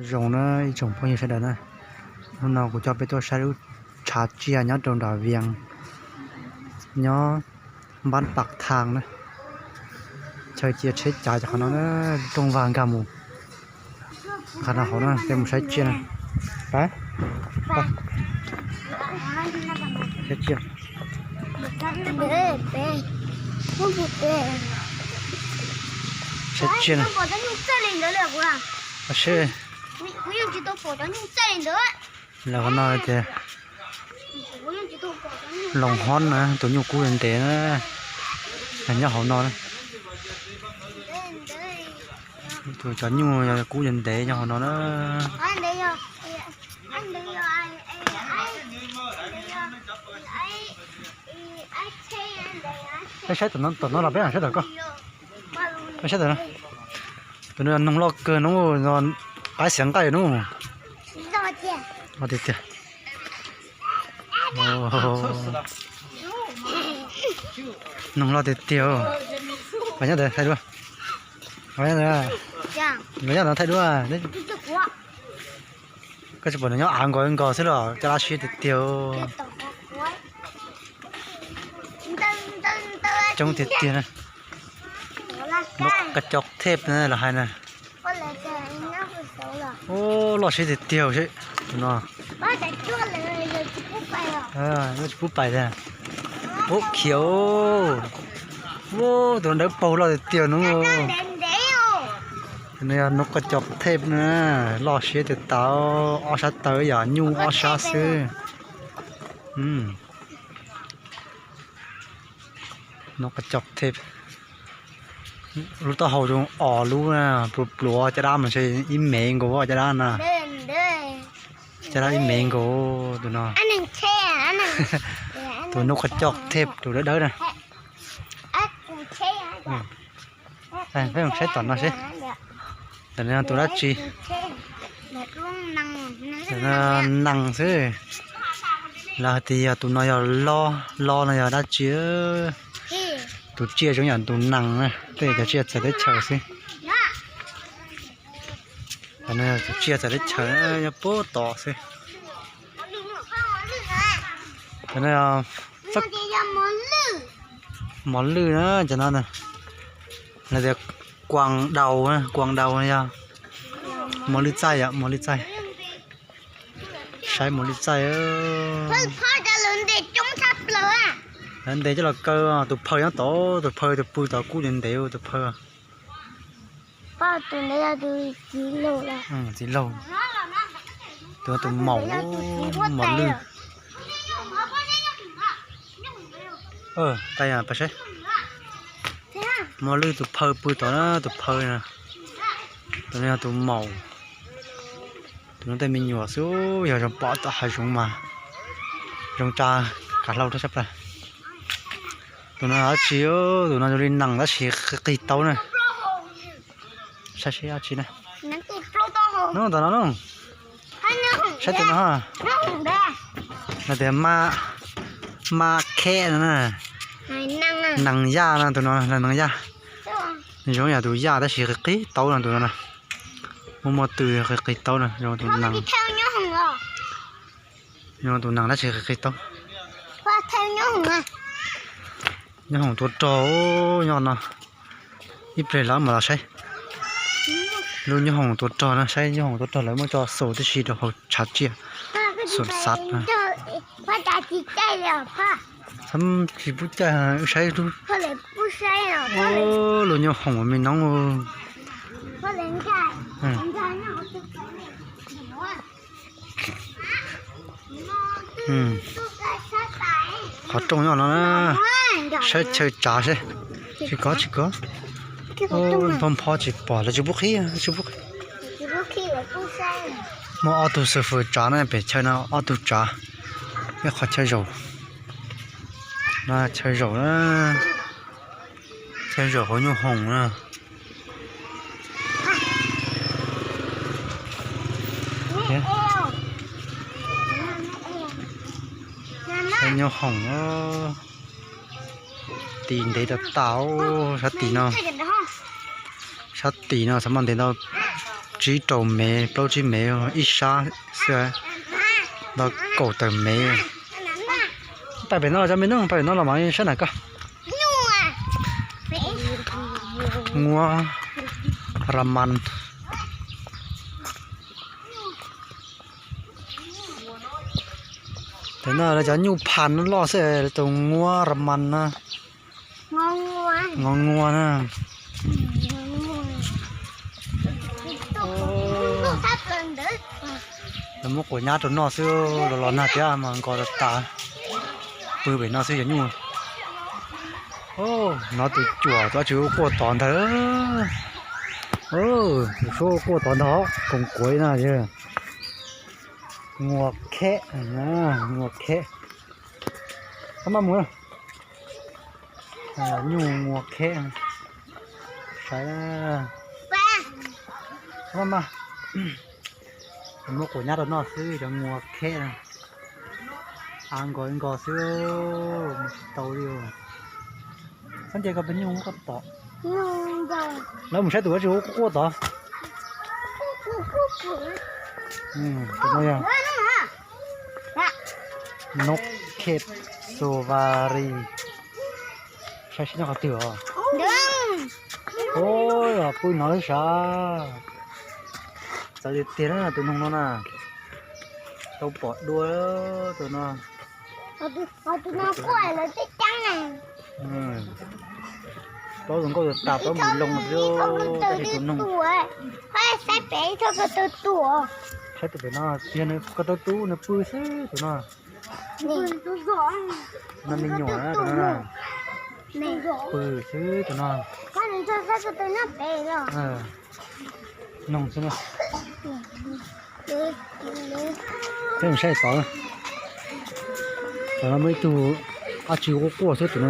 Zoo na ib tsoom phooj ywg sawv daws na, hnub no kuv coj peb tuaj saib lub tshav tsiaj nyob rau nram Vias, nyob Npab Pam Thaj na. Chaw cia tsheb cav cov qhov no na, rooj vag nkag mus qhov no hauv na, peb mus saib tsiaj na. Saib tsiaj. Saib tsiaj na. Lawv qhov no tias Loos Hob na, tus nyuj kub ntev na, nyob hauv no na. Tus cov nyuj kub ntev nyob hauv no na. Peb saib tom no los peb mam saib tom ko. Peb saib tom no. Tus no noog loj kawg no, qaib xiav nqaij no. Tiag tiag. Noog loj tiag tiag. Nyob ntawd thaij duab. Nyob ntawd thaij duab. Koj tsis pom nws nyob av nkaus nkaus xwb los caj dab siab tiag tiag. Coob tiag tiag na. Noj koj coj thej na los hais na. Ub, loj siab tiag tiag seb tus no. Tsis pub pais tiag. Ub, khiav. Ub, tus no dawb paug loj tiag tiag no. Tus no yog noj koj coj thej na, loj siab tiag tas, ob sab taw yam nyuj ob sab xwb. Noj koj coj thej. Lub taub hau zoo os lub, pluav pluav caj dab mas ntshe ib mev nkaus caj dab na. Caj dab ib mev nkaus tus no. Tus noj koj coj thej tus dawb dawb na. Peb mus saib tom no seb. Tom no tus dab tsi? Nees xwb. Lawv hais tias yog tus no yog lob, lob no yog dab tsi? Tus tsiaj zoo yam tus nees na, tej cov tsiaj txawv teb chaws xwb. Tom no yog tus tsiaj txawv teb chaws nyob puag tom xwb. Tom no mos lwj na, cov no lawv tias kuas daus, kuas daus no yog mos lwj txaij, mos lwj txaij. Saib mos lwj txaij. Lawv ntes coj los kaw, tus phaw nyob tod, tus phaw tus pw tod kub ntev ntev tus phaw. Txiv laug. Tus no tus maum, mos lwj. Saib, mos lwj tus phaw pw tod na, tus phaw na. Tus no yog tus maum. Tus no tej me nyuam xwb, yog zoo pom tom hav zoov mas zoo tsa kav hlau rau sab plaws. Tus no dab tsi? Tus no zoo li nees tab sis qig qig taub na. Saib seb dab tsi na. Nub tom no, saib tus no. Lawv tias mab kheb no na. Nees yaj no, tus no nees yaj. Zoo yam tus yaj tab sis qig qig taub no tus no na. Muaj muaj tw qig qig taub no, zoo tus nees. Zoo tus nees tab sis qig qig taub. Nyob hoom tuav rog nyob no. Ib pliag lawv mam los saib. Lub nyob hoom tuav rog no, saib nyob hoom tuav rog lawv muab tso xus tib si rau hauv tshav tsiaj. Xus xav. Tsis pub caij, wb saib lub. Lub nyob hoom me noob. Qhov rooj nyob no na, saib chaw tsav seb. Tsis kov, tsis kov. Npho npho tsis pom, lawv tsis pub qhib, tsis pub qhib. Muaj ob tug xwb fwm tsav na, pem chaw no ob tug tsav. Ib qhov chaw zaum. Chaw zaum na, chaw zaum hauv nyob hoom na. Saib nyob hoom, tis ntev tau tas, sab tim no, sab tim no xav mas ntev ntau. tsib rau mev, plaub tsib mev ib sab xwb, ntau kaum tawm mev. Pais pem no los cov me nus, pais pem no los mas saib na koj. Nguab ra mas. Tes no lawv cov nyuj phas loj xwb, tus nguab ra mas na. Ngos nguas na. Lawv muab quav nyab rau noj xwb, los los nag thiab mas nkos tas tas. Pw pem no xwb cov nyuj. Hnov tus cuam tus dab tsi quaj tod ntag. Tus suab quaj tod ntag, koom kuav na. Nguas kheb, nguas kheb. Koj maj mus. Nyuj nguas kheb. Saib, maj maj. Muab quav nyab rau noj xwb, cov nguas kheb na. Av nkos nkos xwb, mus tsis tau li. Xab nce koj peb nyuj muab koj tom. Lawv mus saib tus dab tsi quaj tod. Nub kheb xu va ri. Saib seb nyob qhov twg os. Ua, pw no lawm sav. Txawv tiag tiag na tus noog no na. Tau pom dua tus no. Plaub zoo nkauj tas, plaub mus loo xwb, tab sis tus noog. Saib tus pem no, tiag nws ko taw tub nws pw xwb tus no. No me nyuam na tus no na. Pw xwb tus no. Noog xwb na. Peb mus saib tod. Tom no muaj ib tug dab tsi quaj quaj xwb tus no.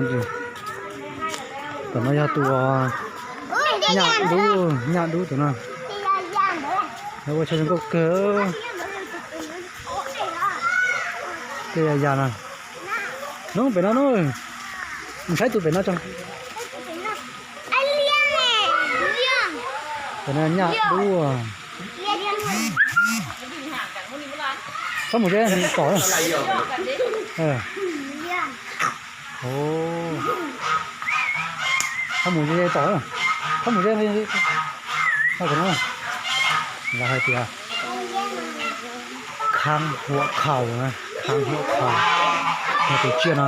Tom no yog tus nyaj dub, nyaj dub tus no. Lawv ua chaw zoo nkauj kawg. Tej ya ya no. Nub pem no nub. Mus saib tus pem no tso. Pem no nyaj dub. Txhob mus ze tom. Txhob mus ze tom. Txhob mus ze. Lawv hais tias khab huam khaus, khab huam khaus, yog tus tsiaj no.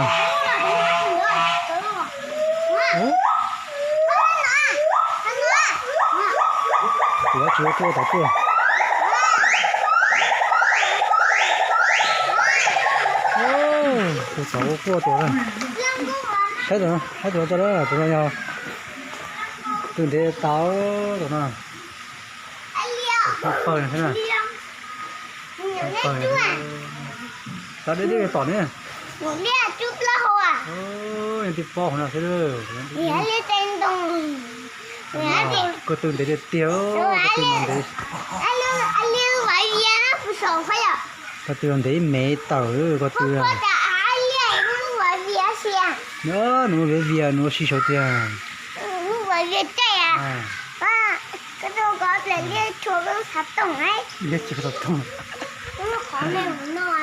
Tus dab tsi quaj tod tuaj. Tus tod quaj tuaj. Saib tus no, saib tus no tso, tus no yog tus ntev tau tus no. Pawg no, pawg. Tod deb deb tom ne. Yog tib pob hauv no xwb. Ko tw ntev tiag tiag, ko tw ntev. Ko tw ntev ib mev tawm ko tw. Nws ua viav vias, nws ua si saud tiag.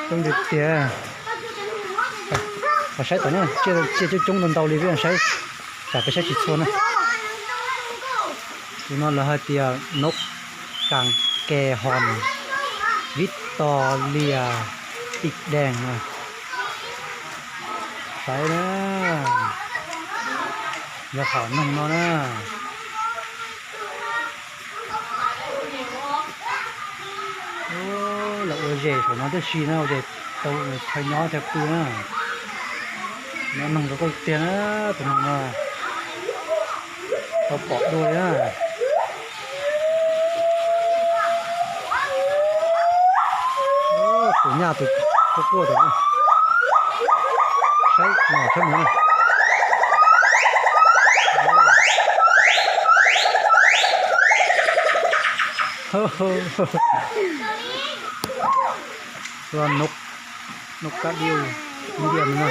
Coob tiag tiag. Peb saib tom no, tsiaj coob coob ntau ntau li, peb saib, tsam peb saib tsis txhua na. Tus no lawv hais tias nub kas ke hos, vib tos lias ib dees. Saib na, yog qhov noog no na. Lawv ua zes saum no tib si na, ua zes tau chaw nyob chaw pw na. Nyob noog rau koj tiag na, tus noog no tau pom dua li na. Tus nyaj tus quaj quaj tus, saib mos saib mos na. Nub kab diu, nub diam no na.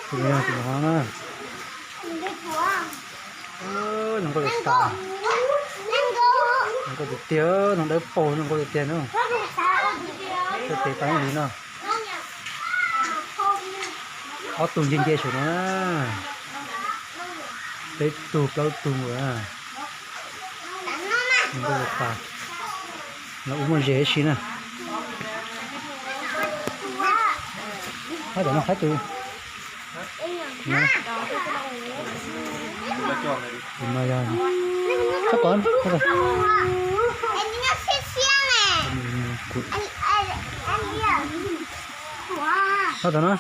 Tus no yog tus no na. Zoo nkauj tas. Zoo nkauj tiag tiag, zoo dawb paug, zoo nkauj tiag tiag na. Tes tau li no. Ob tug nce nce saum no na. Peb tug plaub tug na. Zoo nkauj tas. Los ua muaj zes ib si na. Qab tom no qab tus. Tus no yog, sab tom, sab tom no.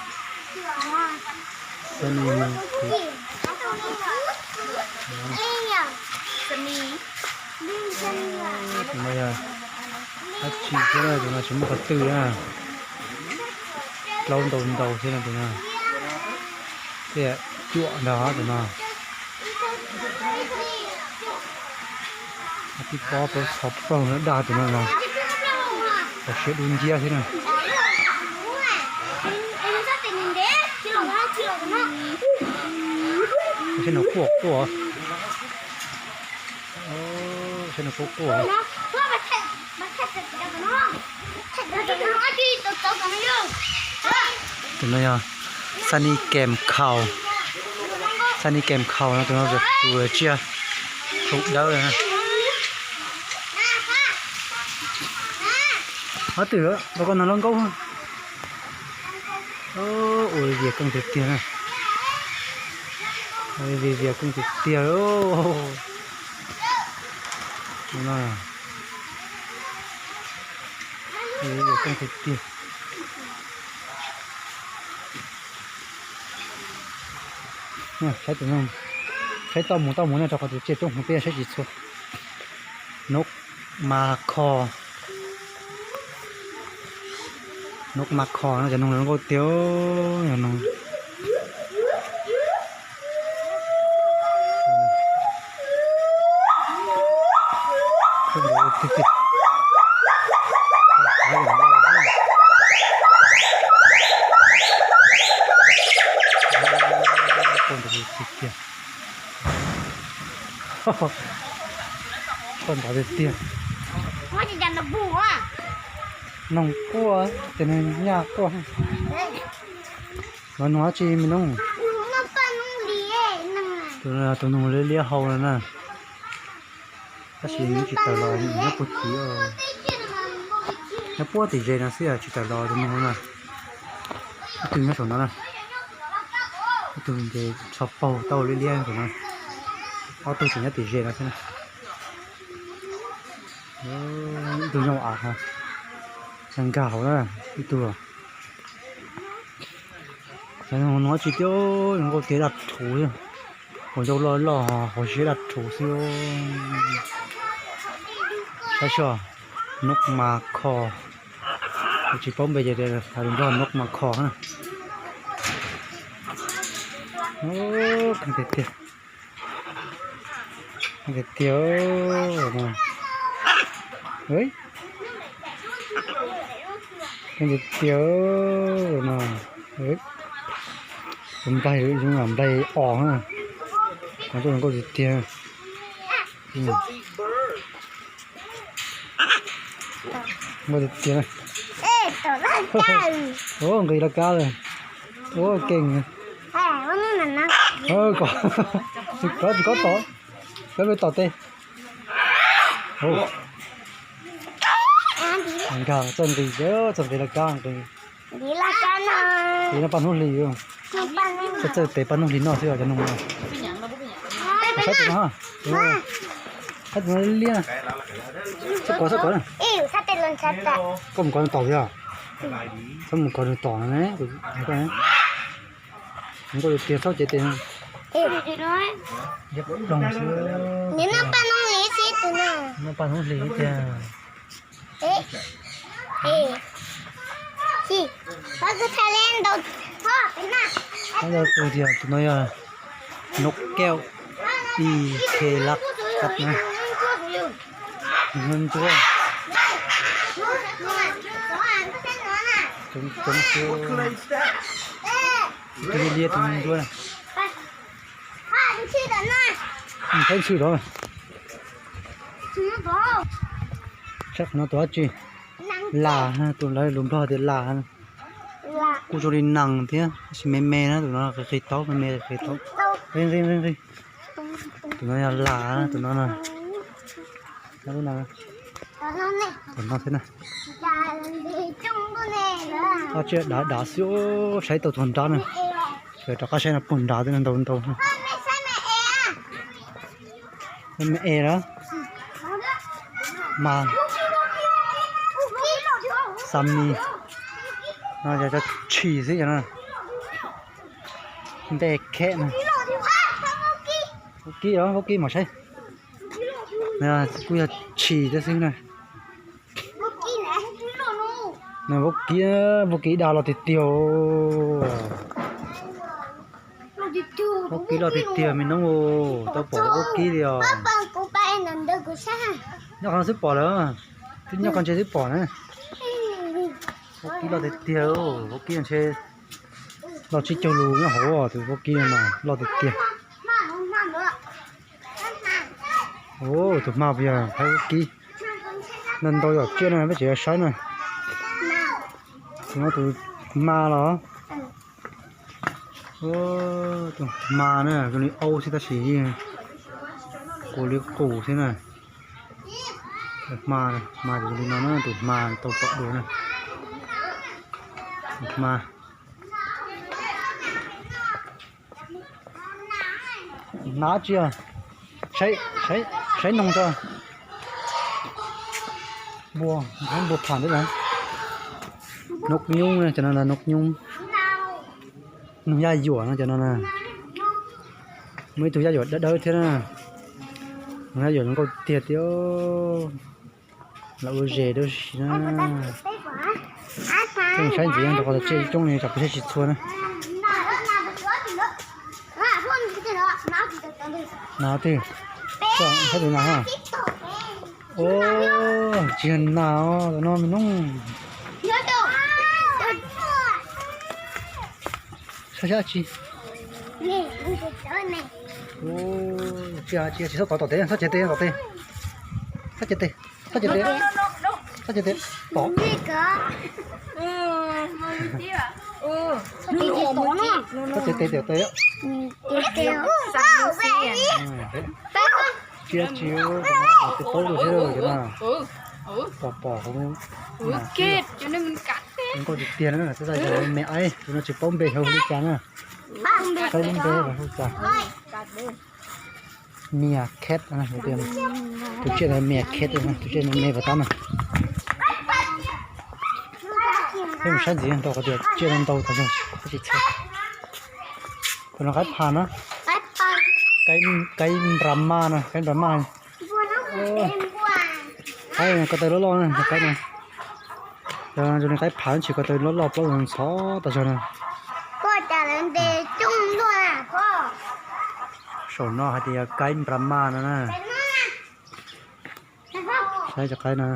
Sunny Moon Cube. Tus no yog dab tsi thiab na, tus no tsis muaj qhov twg na. Plaub ntau ntau thiab na tus no. Thiab cuam ntag tus no. Tib pob plaub txhov plaug no dag tus no los. Hauv siab dub nciab thiab na. Saib no quaj quaj. Saib no quaj quaj. Tus no yog Sunny Game Cow. Sunny Game Cow no tus no tus tsiaj thaum dawb na. Ob twm los koj no loj nkauj. Ua vias keej tiag tiag na. Vias vias keej tiag tiag. Vias keej tiag tiag. Saib tus no, saib toj mus toj mus no rau qhov tus tsiaj coob heev peb saib tsis txhua. Nub ma kho. Nub ma kho no cov noog zoo nkauj tiag, cov noog. Koj ntawd tiag tiag. Noog quaj, ces nws nyaj quaj. Los noog dab tsi me noog? Tus noog liab liab hau no na. Tab sis nws tsis tawm los nyob puag tid, nyob puag tim zes no xwb, tsis tawm los tus noog na. Ib tug nyob saum no na. Ib tug ces txhov paug tau liab liab saum no. Ob tug tseem nyob tim zes no xwb na. Ib tug nyob av, nkag hauv na, ib tug. Noog tsis tiab, zoo nkauj tiag, daj rhuv xwb. Hauv ncauj loj loj, hauv siab daj rhuv xwb. Saib seb, nub ma kho. Tsis paub npe ces hais lus Nplog nub ma kho na. Tiag tiag. Tiag tiag. Tiag tiag no. Tus nplaig, tus nplaig os na. Qhov zoo nkauj tiag tiag. Nkauj tiag tiag. Nqis laj kab lawm. Ua keej. Tsis kov, tsis kov tom. Peb peb tom tej. Nkag txawj nqis, txawj nqis laj kab nqis. Nqis no paj hnub hlis. Txawj txawj tes paj hnub hlis noj xwb os cov noog no. Saib tus no, saib tus no liab. Txhob kov, txhob kov na. Koj mus kov tom thiab. Txhob mus kov nws tom no ne. Zoo nkauj tiag, txhob cev tes. Liab ploog xwb. Noj paj hnub hlis tiag. Tus no yog nub kauj i khe lab kab na. Ntsuab ntsuab. Coob coob xwb. Tus liab liab tus ntsuab na. Saib ntshw rov. Saib qhov no tus dab tsi? Las, tus lawv lus Nplog tias las. Kuj zoo li nees thiab, tab sis me me na, tus no qis qis taub, me me qis qis taub. Nqi nqi nqi nqi. Tus no yog las, tus no na. Tus no thiab na. Ob tsi dav dav xwb, saib tau tus nrab na. Rov qab saib no puag nrad twb ntau ntau. Me es lawm. Mas xa mis no yog cov tshis xwb cov no. Npe kheb no. Vaub kib los, vaub kib mas saib. Kuj yog tshis thiab xwb na. Vaub kib, vaub kib dag los tiag tiag. Vaub kib loj tiag tiag me noob, tau pom vaub kib li os. Nyob qhov no xwb pom lawm, twb nyob qhov ntse xwb pom na. Vaub kib loj tiag tiag, vaub kib ntshe loj tsib caug lus nyob hauv tus vaub kib no mas loj tiag tiag. Tus hma puas yog phaib vaub kib? Ntau ntau yom, tsiaj no peb tseem yuav saib na. Tus no tus hma los? Tus hma na zoo li aub xwb tab sis yeej qus li qus xwb na. Tus hma, hma zoo li no na, tus hma tau pom dua na. Tus hma. Hnav tsi os? Saib noog tso. Npua, npua pham thiab. Nub nyub, cov no nub nyub. Noog yaj yuam no cov no na. Muaj ib tug yaj yuam dawb dawb thiab na. Noog yaj yuam zoo nkauj tiag tiag. Lam ua zes dua si na. Peb saib ntxiv rau qhov tsiaj coob li tsam peb saib tsis txhua na. Nas twg? Saib tus nas. Tsis yog nas os, tus no me noob. Saib saib tsi. Tsis tsis txhob tov tom tes, txhob cev tes tom tes. Txhob cev tes, txhob cev tes, txhob cev tes tom. Txhob cev tes tom tes. Tsis tsis, tes paub tus thiab na. Pom pom hauv. Zoo nkauj tiag tiag na, xav yog me aib, tus no tsis paub npe hu li cas na. Saib lub npe hu cas. Mia khet, tus tsiaj no mia khet, tus tsiaj no me puas tab na. Peb mus saib ntxiv rau qhov tias tsiaj no ntau tas zog tsis txhua. Tus no qaib phas na. Qaib npras maj na, qaib npras maj. Qaib ko taw loj loj na, qaib no. Zoo li qaib phas tsis ko taw loj loj plaub ntxhov tas zog na. Saum no hais tias yog qaib npras maj no na. Saib cov qaib no.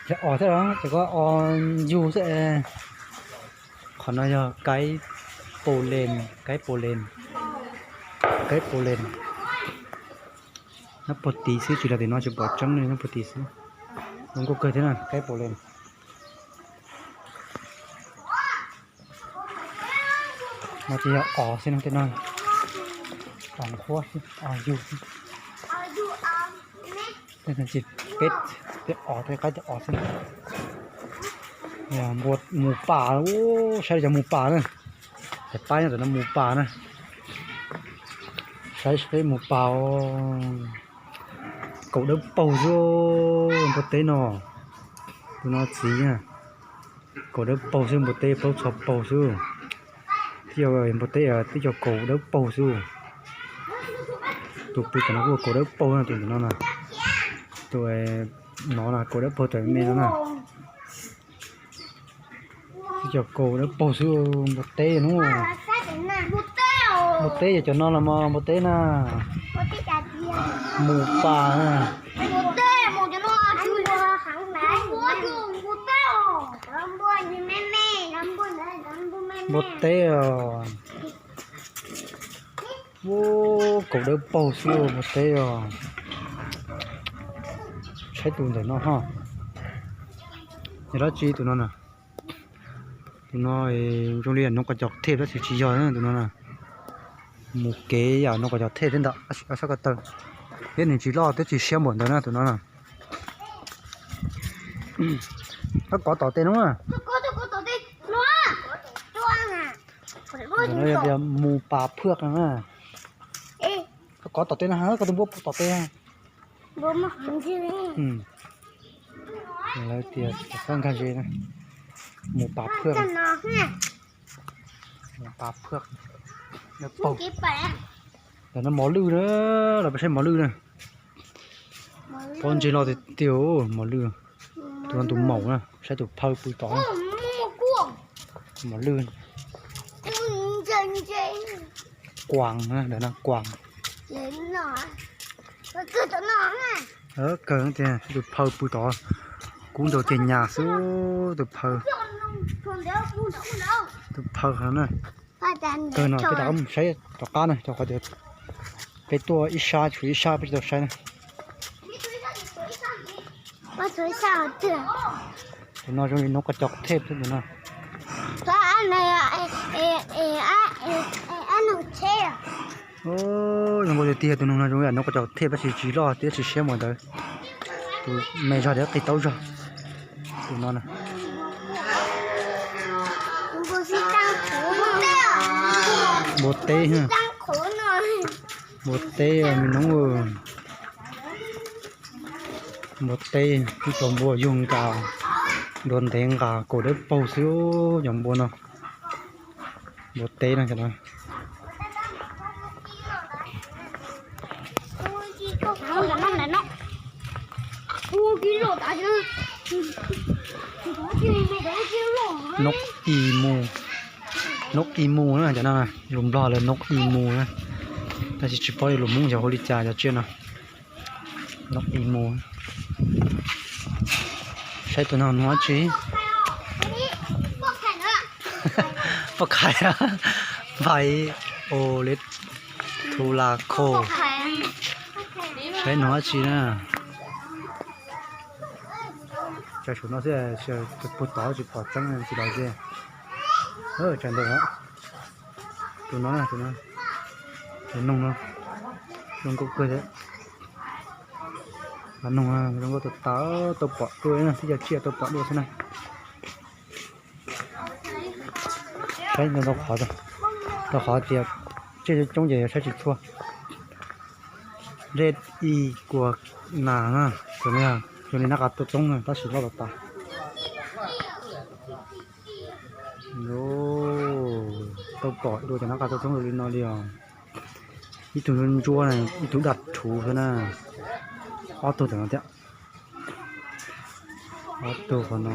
Yog os thiab los ces koj os yug xwb. Qhov no yog qaib pau len, qaib pau len, qaib pau len. Nyob puag tid xwb, tsis los tim no tsis pom tseeb li, nyob puag tid xwb. Zoo nkauj kawg thiab na, qaib pau len. No ces yog os xwb no, tej no os nqhuab xwb, os yug xwb. Peb, tej os, tej qaib tej os xwb. Mus pas, saib li cov mus pas na. Cov paib no tam no mus pas na. Saib peb mus pas. Kaum dawb paug xwb npua teb no. Tus no txiv na. Kaum dawb paug xwb, npua teb plaub txhos paug xwb. Twb yog npua teb twb yog kaum dawb paug xwb. Tus pw tam no kuj kaum dawb paug na, tus ntawm no na. Tus no na kaum dawb paug tam me no na. Twb yog kaum dawb paug xwb, npua teb no. Npua teb yog cov no los mas npua teb na. Mus pas na. Npua teb os. Kaum dawb paug xwb npua teb os. Saib tus ntawm no ho, yog dab tsi tus no na? Tus no zoo li yam noov qos cos thej tab sis tsis yog tus no na. Mus kev yam noov qos cos thej thiab ntawd, sab ko taw, thiab nws tsis loj thiab tsis siab npaum ntawd na tus no na. Koj kov tom tej no. Tus no yog tias mus pas phwaj na. Koj kov tom tej no, koj tus npua tom tej. Lawv tias txhob nkag ze na, mus pas phwaj. Mus pas phwaj, paug. Ntawm no mos lwj na, los peb saib mos lwj na. Pob ntseg loj tiag tiag mos lwj. Tus no tus maum na, saib tus phaw pw tod. Mos lwj. Kuas na, ntawm no kuas. Kawg tiag, tus phaw pw tod, kub nrau ceg nyas xwb tus phaw. Tus phaw no na, kawg no peb rov qab mus saib tom qab na, rau qhov tias peb tuaj ib sab tshuav ib sab peb tsis tau saib na. Tus no zoo li noov qos cos thej xwb tus no. Zoo nkauj tiag tiag, tus noog no zoo li noov qos cos thej tab sis tsis loj thiab tsis siab npaum ntawd. Tus me zog tias qis taub zog. Tus no na. Npua teb, npua teb me noob. Npua teb, ib co npua yug nkas, ntuav ntev nkas kaum dawb paug xwb, cov npua no. Npua teb no. Nub i mus, nub i mus na, cov no lus Nplog lawv nub i mus na, tab sis tsis paub lus Hmoob yog hu li cas cov tsiaj no. Nub i mus. Saib tus no nub dab tsi? Poj khais, npais o le thu la kho. Saib nub dab tsi na. Tsa saum no xwb, puag tod tsis pom tseeb tsis los ze. Tsa ntawd, tus no, tus noog no zoo nkauj kawg thiab. Noog zoo nkauj tas tas, tau pom dua, tib co tsiaj tau pom dua xwb na. Saib ntau qhov, ntau qhov tias tsiaj coob coob ces saib tsis txhua. Red i kuas nas na, zoo li nab qa tuaj txoob na tab sis loj tas tas. Tau pom dua cov nab qa tuaj txoob zoo li no li os. Ib tug ntsuab ntsuab na, ib tug daj rhuv xwb na. Ob tug tam no thiab. Ob tug qhov no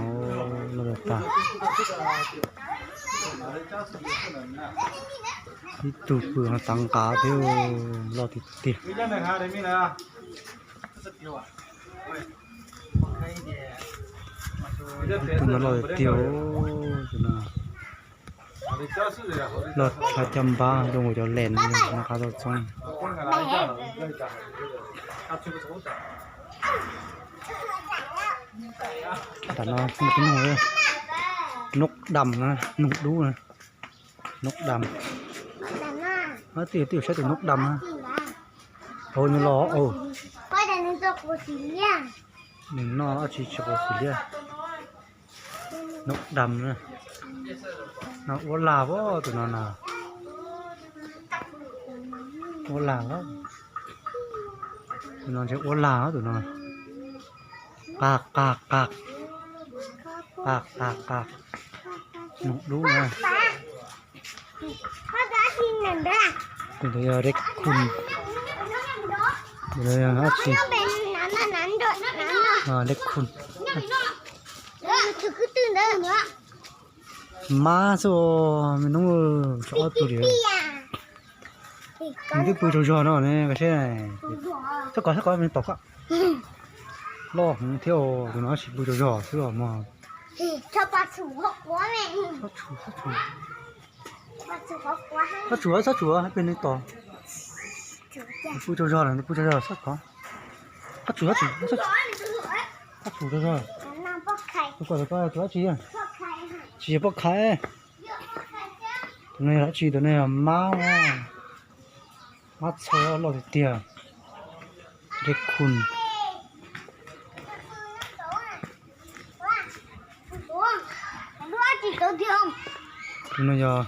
loj tas tas. Ib tug pw tav nqav thiab, loj tiag tiag. Tus no loj tiag tiag. Loj tshaj caj npab zoo nkaus cov lees no, nab qa tuaj txoob. Tam no, nub dam na, noog dub na. Nub dam. Twb yog saib tus nub dam na. Hauv nws los, nws noj dab tsi tsis quav xim liab. Nub dam na. No ua lag as tus no na. Ua lag as. Tus no ntshe ua lag tus no. Qas qas qas. Qas qas qas. Noog dub na. Tus ntawd yog raccoon. Tus ntawd yog dab tsi? Raccoon. Mab xwb, me noob, tshuav ob tug li. Nws twb pw tsaug zog no ne, koj saib. Txhob kov, txhob kov, me tom koj. Loj heev thiab, tus no tab sis pw tsaug zog xwb os mog. Txhob tshuav, txhob tshuav, txhob tshuav, peb nws tos. Pw tsaug zog lawm, pw tsaug zog, txhob kov. Txhob tshuav, txhob tshuav, txhob tshuav. Qab tshum rau zog. Tus kom tus ko tus dab tsi? Tsis yog poj khais. Tus no yog dab tsi? Tus no yog mab, mab txhau loj tiag tiag. Raccoon. Tus no yog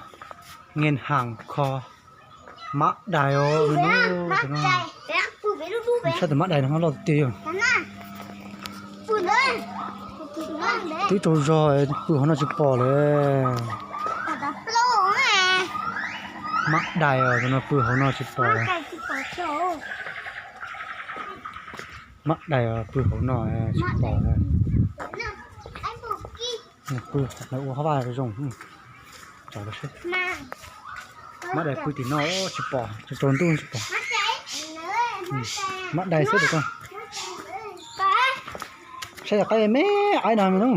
ngeen haam kho mab dais os. Saib tus mab dais no loj tiag yog. Twb tsaug zog pw hauv no tsis pom lawm. Mab dais os, tus no pw hauv no tsis pom lawm. Mab dais pw hauv no tsis pom lawm. Pw ua hauv vaj zoo. Mab dais pw tim no tsis pom, tsaus ntuj tsis pom. Mab dais xwb tus ko. Saib yog qaib me aib no me no.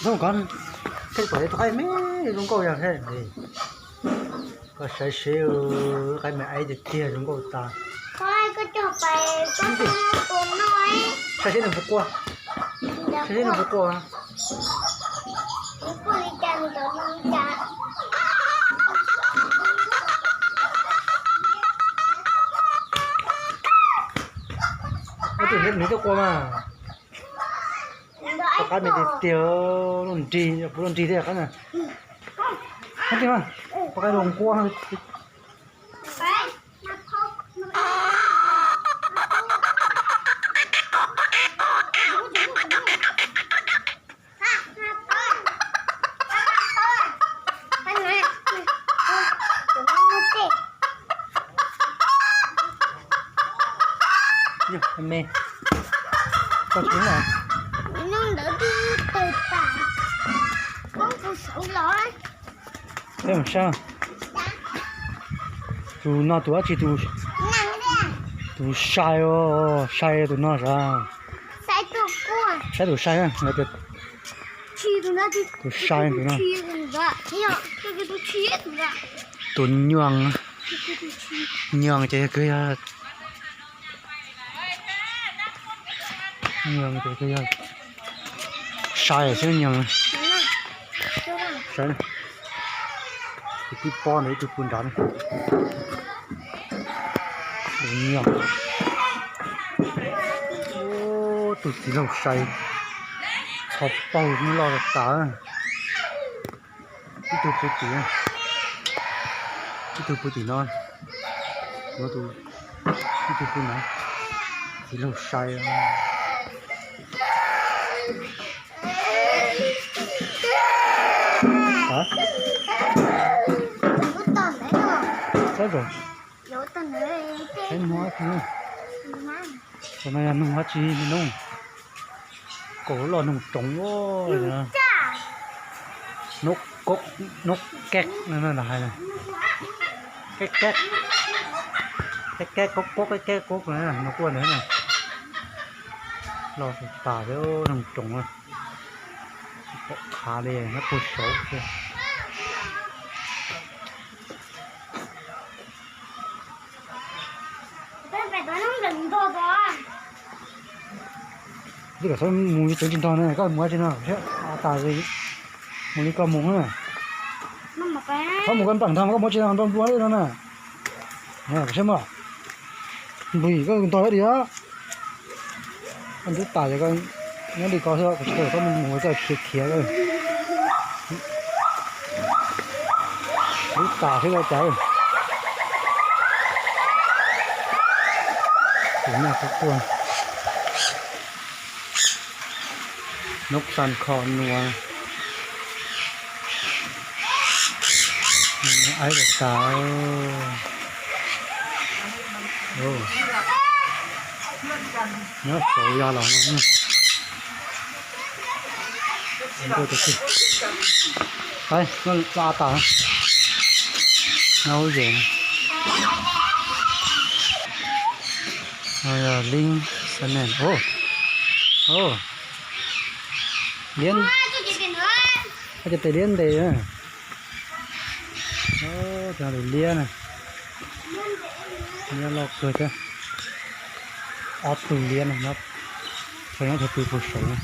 Zoo koj, koj pom tus qaib me zoo nkauj yog thiab. Koj saib seb, qaib me aib tiag tiag zoo nkauj tas. Saib seb nws puas quaj. Saib seb nws puas quaj. Tus nws tuaj quaj mas. Tus qaib me tiag tiag, luaj nrig, puas luaj nrig thiab qaib na. Tus qaib luaj nquab. Yog me, koj tsis hlub na. Peb mus saib. Tus no tus dab tsi? Tus sai os, sai tus no sav. Saib tus sai, tus sai tus no. Tus nyoos, nyoos ces yog, nyoos ces yog sai xwb nyoos. Tus tib pob ntawd ib tug pw nrad. Tus nyoos, tus txiv laug sai, txho paug loj tas. Ib tug pw tim, ib tug pw tim no, ib tug pw na, txiv laug sai. Saib, saib muag, tus no yog noog dab tsi no? Kaus loj noog roov. Nub keb, nub keb no hais, keb keb, keb keb kub kub, keb keb kub no kuj ntawd. Loj tas li, noog roov, pom qhav li, nyob puag saud xwb. Twb kom txhob mus tsev tsis ntog na, koj mus tsis no, tas mus li koj mus na. Txhob mus koj npam ntog, koj mus tsis no npam npua li no na. Saib mas, nplig koj ntog li a. Koj ntub tas ces koj nyob li ko xwb, kuv tsis tau koj mus ua koj khiav khiav. Ntub tas xwb koj cas. Tus nyuj quaj, nub xan kho nua. Aib tas tas. Nyob saud yog los no. Aib, no tas. No hauv zem. Liab, liab, cov tes liab ntes. Cov liab na, liab loj kawg thiab. Ob tug liab no, txhua nyob txhua tug puag saud na.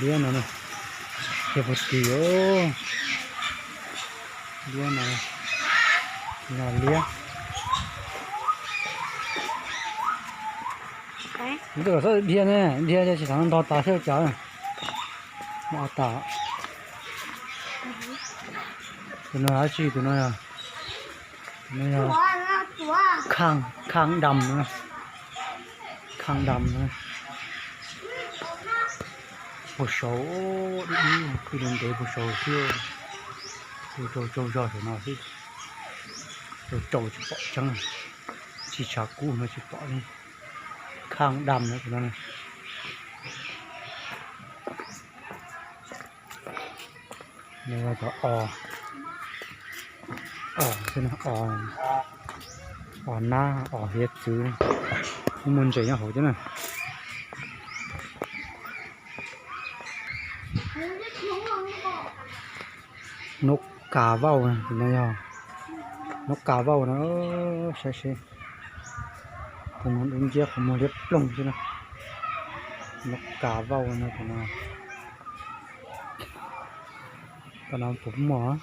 Liab no, ces puag tim os. Liab no, liab. Txhob dhia ne, dhia tsis tau nrog tas xwb cas. Tus no dab tsi? Tus no yog, tus no yog khaj dam, khaj dam. Puag saud, ib tug ntev puag saud xwb. Tus tsaug tsaug zog saum no xwb. Tsaug tsaug tsis pom tseeb, tsis tshav kub no tsis pom li. Khaj dam no, tus no. Os, os nab, os hiav txwv, muaj ntses nyob hauv thiab na. Nub kav vauj no yog, nub kav vauj no, saib seb. Tus no dub nciab qhov muag liab ploog xwb na. Nub kav vauj no, tus no, tus no puas muaj.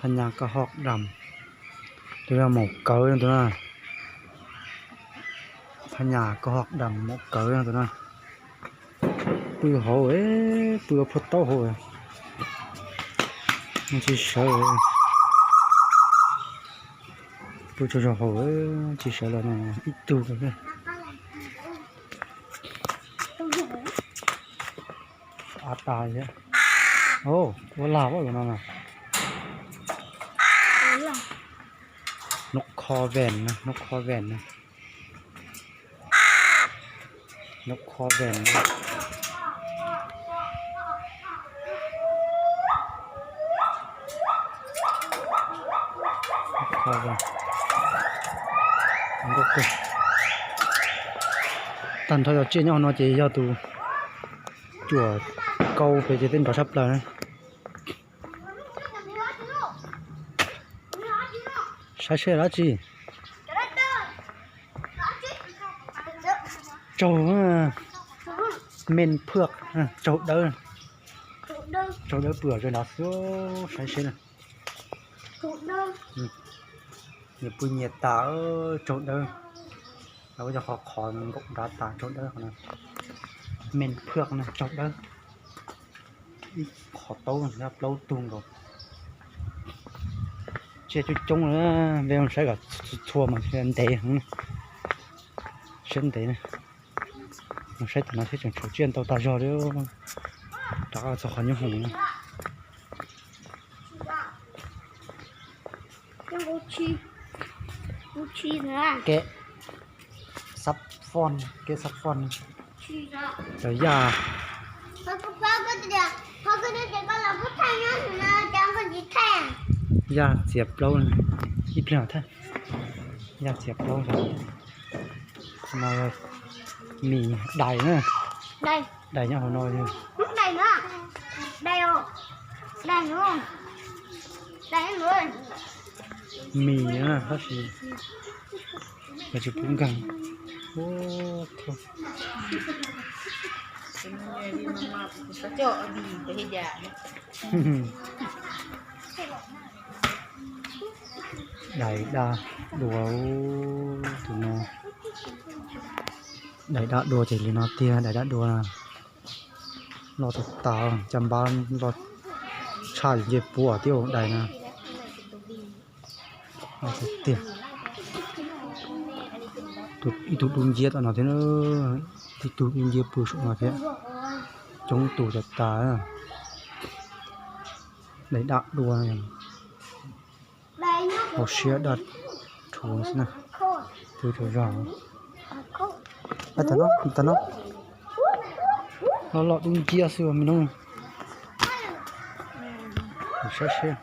Phab nyas koj hoj dam, tus yog maum kawv tus na. Phab nyas koj hoj dam maum kawv tus na. Pw hauv, pw phua taub hauv, tsis sawv. Pw tsaug zog hauv, tsis sawv los no ib tug. Av tas thiab. Ua lag ua luaj no na. Nub kho vees na, nub kho vees na. Nub kho vees na. Tag nrho cov tsiaj nyob hauv no ces yog tus cuam kau pem ces tej nrov tshaj plaws na. Saib seb dab tsi. Tsaug, me phwj, tsaug dawb. Tsaug dawb pw zog nrad xwb, saib seb na. Nyias pw nyias tas, tsaug dawb. Lawv ua cov qhov qhov nkaum nrad tas, tsaug dawb. Me phwj na, tsaug dawb. Ib qhov taub nyob plaub tug nkaus. Tsiaj coob coob na, peb saib kom txhua mas ntev heev. Siab ntev na. Mus saib tom no thiab tseem tshuav tsiaj ntau tag zog li. Rov qab txog qhov nyob hoom na. Kev xab foj, kev xab foj. Cov yaj, yaj txiav plaub, ib pliag thaj, yaj txiav plaub. Mis dais na, dais nyob hauv no. Mis na, tab sis tsis pub nkeeg. Dais daj dua, tus no. Dais daj dua ces li no tiag, dais daj dua. Loj tas tas, caj npab loj tshaj nce puab thiab dais na. Tiag. Ib tug dub nciab tom no thiab, ib tug dub nciab pw saum no thiab. Coob tus tas tas. Dais daj dua. Hauv siab daj rhuv xwb na. Twb rau zog. Tam no, tam no, loj loj dub nciab xwb me nub. Saib seb.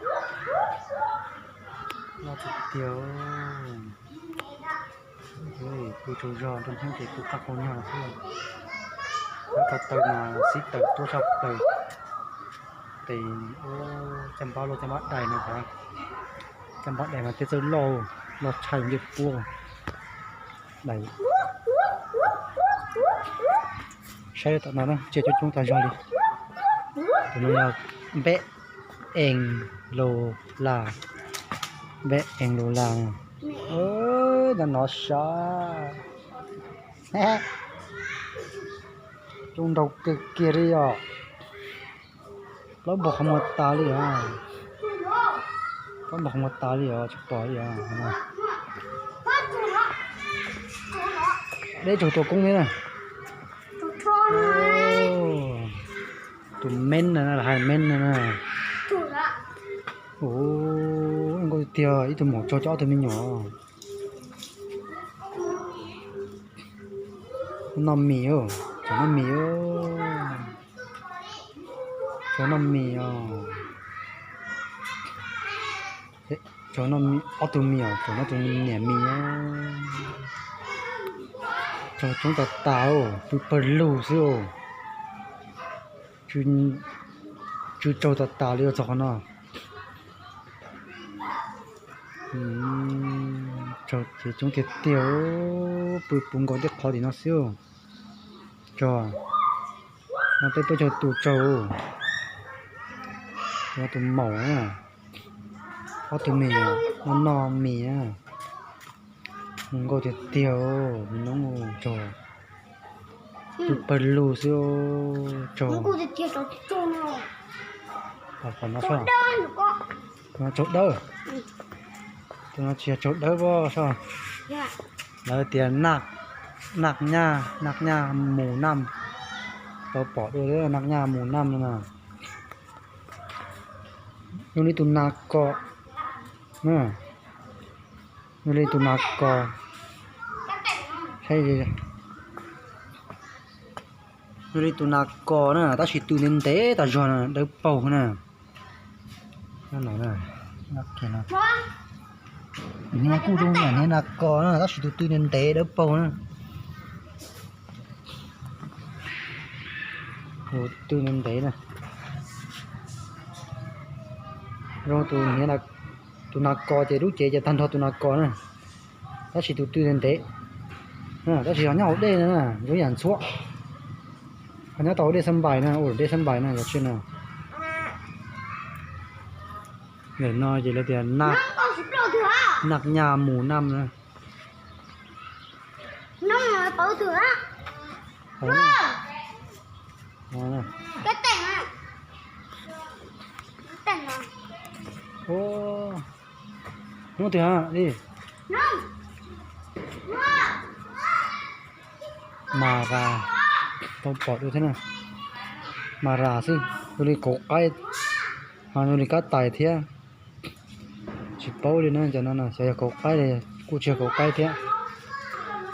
Loj tiag tiag. Pw tsaug zog nrog Hmoob ces pw qab qau nyuag xwb. Pab ko taw mas xib taws tuaj tshaj plaws. Tes caj npab luaj caj npab dais no, caj npab dais mas tej txawj loj, loj tshaj ncej puab dais. Saib tom no na, tsiaj coob coob tag zog li. Tus no yog npeb ees lus las, npeb ees lus las. Nov nov sav, coob nraug kiag kiag li os. Plaub npog qhov muag tas li os. Plaub npog qhov muag tas li os, tsis pom li os. Deb tsaug tua koob thiab na. Tus meeb na, hais meeb na. Ua nkauj tiag, ib tug maum tsaug coj ob tug me nyuam. Noj mis, tsaug noj mis, tsaug noj mis os. Tsaug ob tug mis os, tsaug noj tus niam mis. Tsaug coob tas tas, pw pawg lug xwb. Tsw tsaug tas tas li txog qhov no. Tsaug ces coob tiag tiag, pw puv nkaus tej qhov tim no xwb. Tsaug, no peb tuaj cog tus tsaug, tus maum, ob tug mis, noj noj mis. Zoo nkauj tiag tiag, me noob tsaug, pw pawg lug xwb. Tsaug, tsaug dawb, tus no tsis yog tsaug dawb pob soj. Lawv tias naj nyaj, naj nyaj mus nam, tau pom dua naj nyaj mus nam no na. Zoo li tus nas kos, zoo li tus nas kos, zoo li tus nas kos na, tab sis tw ntev ntev tas zog na, dawb paug na. Hniav kuj zoo li hniav nas kos na, tab sis tus tw ntev ntev dawb paug na. Tus tw ntev ntev na. Zoo tus nas kos ces lub cev ces tag nrho tus nas kos na, tab sis tus tw ntev ntev. Tab sis ho nyob hauv dej no na, zoo yam ntxhuab. Ho nyob tau hauv dej xab npais na, ua dej xab npais na, yog tsi na. Ntawm no ces lawv tias naj nyaj mus nam na. Hnub twg li? Mas ras, tau pom dua thiab na. Mas ras xwb, zoo li kauv qaib, ho zoo li kab tais thiab. Tsis paub li na, cov no xyov yog kauv qaib li, kuj tsis yog kauv qaib thiab.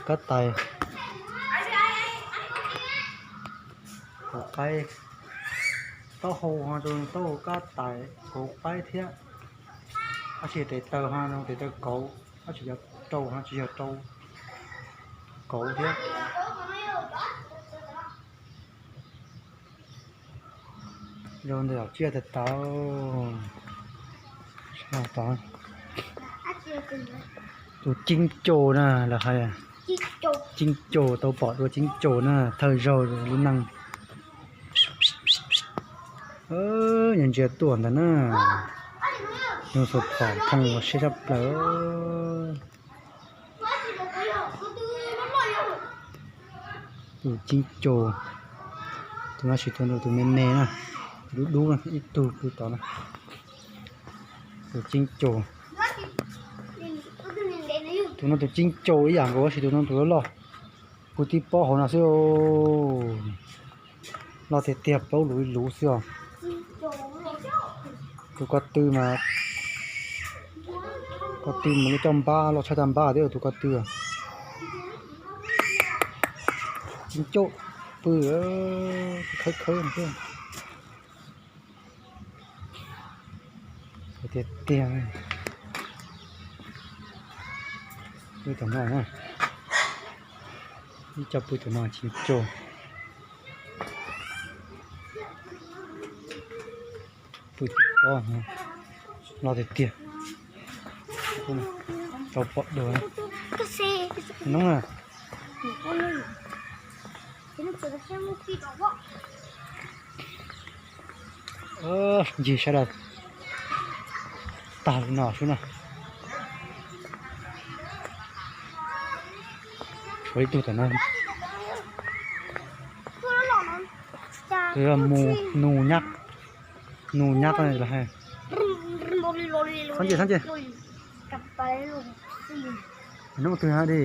Kab tais, kauv qaib, taub hau ho zoo taub hau kab tais, kauv qaib thiab. Tab sis tes taw ho zoo tes taw kauv, tab sis yog rau ho tsis yog rau kauv thiab. Zoo ntawm tsiaj tas tau. Tus ceeb caus na, lawv hais ceeb caus, tau pom dua ceeb caus na, thawj zaug li neeg. Nws ntsia tuaj ntag na. Nws xuas phom thooj ua siab tshaj plaws. Tus ceeb caus, tus no tsis tau tus me me na, tus dub dub na, ib tug pw tod na. Tus ceeb caus, tus no tus ceeb caus ib yam nkaus tab sis tus no tus loj loj, pw tib pob hauv no xwb. Loj tiag tiag, plaub luv ib luv xwb os. Tus ko tw mas, ko tw mas lub caj npab loj tshaj caj npab thiab tus ko tw. Ceeb caus pw khawb khawb no xwb. Tiag tiag. Pw tom no na. Ib co pw tom no tsis coj. Pw tib pob, loj tiag tiag. Rau pom dua. Noob na. Ncig sab daj tag li no xwb na. Tshuav ib tug tom no. Tus yog nus nyab, nus nyab los hais. Txhob ntsia, txhob ntsia. Noob twg hab di.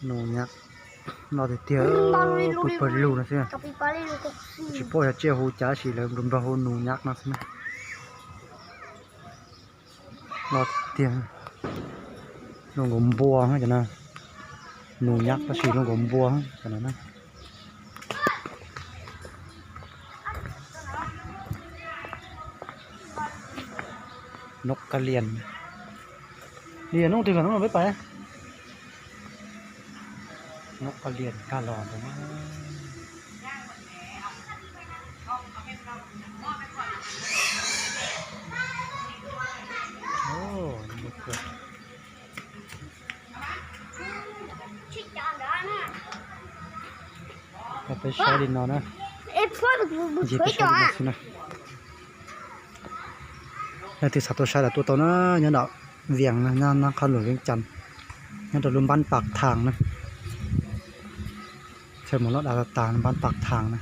Nus nyab, loj tiag tiag, pw pawg lug no xwb. Tsis paub yog tsiaj hu cas tab sis lawv nplog hu nus nyab no xwb na. Loj tiag tiag, zoo nkaus npua cov no. Nus nyab tab sis zoo nkaus npua cov no na. Nub kab lias, li nub twg los nub no peb pais. Nub kab lias kag los ntawd. Peb saib li no na. Ntsia peb saib li no xwb na. Leej twg xav tuaj saib los tuaj tau na, nyob nram Vias na, nyob qhov lus Vias Cas, nyob rau lub npab Pas Thas na. Chaw mus loj dav tas tas, npab Pas Thas na.